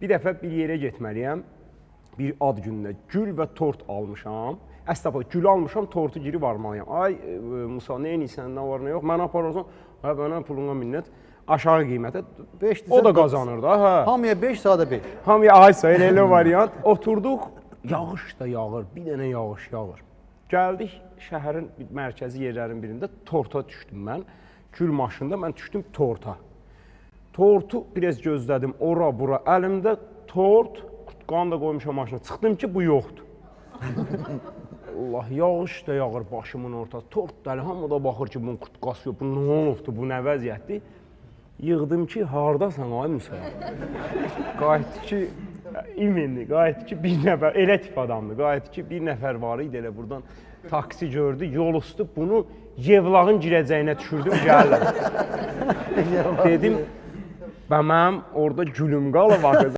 Bir dəfə bir yerə getməliyəm. Bir ad gününə gül və tort almışam. Əstəğfurullah, gül almışam, tortu girib almalıyam. Ay Musa, nə edirsən, nə var, nə yox? Mən aparırsan, hə mənə puluna minnət aşağı qiymətə. 5 O da qazanır da, hə. Hamıya 5, sadə 5. Hamıya aysa elə elə variant. Oturduq, yağış da yağır, bir dənə yağış yağır. Gəldik şəhərin bir mərkəzi yerlərin birində torta düşdüm mən. Gül maşında mən düşdüm torta. Tortu biraz gözlədim, ora bura. Əlimdə tort, qurtqanı da qoymuşam maşına. Çıxdım ki, bu yoxdur. Allah, yağış da yağır başımın ortası. Tort dəli, hamı da baxır ki, bunun qurtqası yox, bu nə olubdur, bu nə vəziyyətdir. Yığdım ki, hardasan ay Musa? Qayıtdı ki, iminli, qayıtdı ki, bir nəfər, elə tip adamdır. Qayıtdı ki, bir nəfər var idi elə burdan taksi gördü, yol üstü bunu Yevlağın girəcəyinə düşürdüm, gəldim. Dedim, bə mənim orada gülüm qalıb axı.